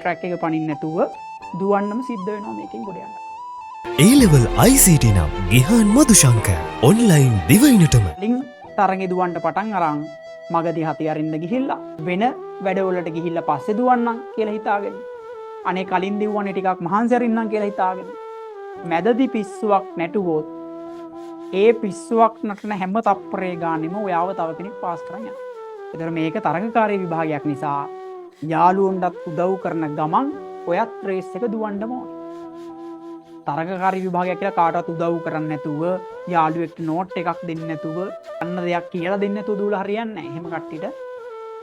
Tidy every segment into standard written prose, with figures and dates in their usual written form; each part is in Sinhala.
ට්‍රැක් එක පනින්න නැතුව දුවන්නම සිද්ධ වෙනවා මේකෙන් ගොඩ යන්න. ඒ ලෙවල් ICT නම් ගිහාන් මදුශංක ඔන්ලයින් දිවයිනටම. ලින් තරඟේ දුවන්න පටන් අරන් මගදී හති අරින්න ගිහිල්ලා, වෙන වැඩවලට ගිහිල්ලා පස්සේ දුවන්නම් කියලා හිතාගෙන, අනේ කලින් දිව්වනේ ටිකක් මහන්සි අරින්නම් කියලා හිතාගෙන මැදදි පිස්සුවක් නැටුවොත්, ඒ පිස්සුවක් නටන හැම තප්පරේ ගානෙම ඔයාව තව කෙනෙක් පාස් කරන් යනවා. ඒතර මේක තරඟකාරී විභාගයක් නිසා යාළුවන්ටත් උදව් කරන ගමන් ඔයත් රේස් එක දුවන්නම ඕනේ. තරඟකාරී විභාගයක් කියලා කාටවත් උදව් කරන්නේ නැතුව, යාළුවෙක්ට නෝට් එකක් දෙන්නේ නැතුව, අන්න දෙයක් කියලා දෙන්නේ නැතුව දුවලා හරියන්නේ නැහැ. එහෙම කට්ටියට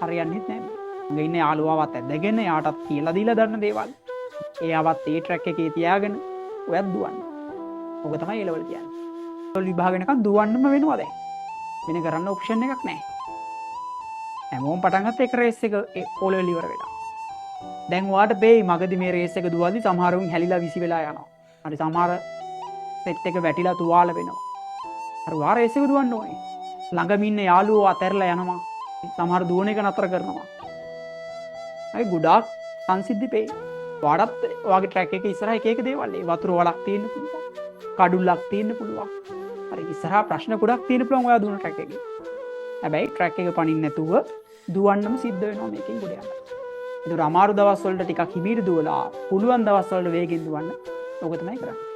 හරියන්නේත් නැහැ. ළඟ ඉන්න යාළුවාවත් ඇදගෙන යාටත් කියලා දීලා දන්න දේවල්, එයාවත් ඒ ට්‍රැක් එකේ තියාගෙන ඔයත් දුවන්න. ඔක තමයි ඒ ලෙවල් කියන්නේ. ලෙවල් විභාග වෙනකන් දුවන්නම වෙනවා දැන්. වෙන කරන්න ඔප්ෂන් එකක් නැහැ. හැමෝම පටන් ගත්ත එක රේස් එක ඒ ඕ ලෙවල් ඉවර වෙලා. දැන් ඔයාට පේයි මගදී මේ රේස් එක දුවද්දි සමහර උන් හැලිලා විසි වෙලා යනවා. හරි, සමහර සෙට් එක වැටිලා තුවාල වෙනවා. හරි, ඔයා රේස් එක දුවන්න ඕනේ. ළඟම ඉන්න යාළුවෝ අතැරලා යනවා. සමහර දුවන එක නතර කරනවා. හරි, ගොඩාක් සංසිද්ධි පේයි. ඔයාටත් ඔයාගේ ට්‍රැක් එක ඉස්සරහා එක එක දේවල්, ඒ වතුර වලක් තියෙන්න පුළුවන්. කඩුල්ලක් තියෙන්න පුළුවන්. හරි, ඉස්සරහා ප්‍රශ්න ගොඩක් තියෙන්න පුළුවන් ඔයා දුවන ට්‍රැක් එකේ. හැබැයි ට්‍රැක් එක පනින්න නැතුව දුවන්නම සිද්ධ වෙනවා මේකෙන් ගොඩ යන්න. ඒතර අමාරු දවස් වලට ටිකක් හිමීට දුවලා පුළුවන් දවස් වලට වේගෙන් දුවන්න. ඕක තමයි කරන්නේ.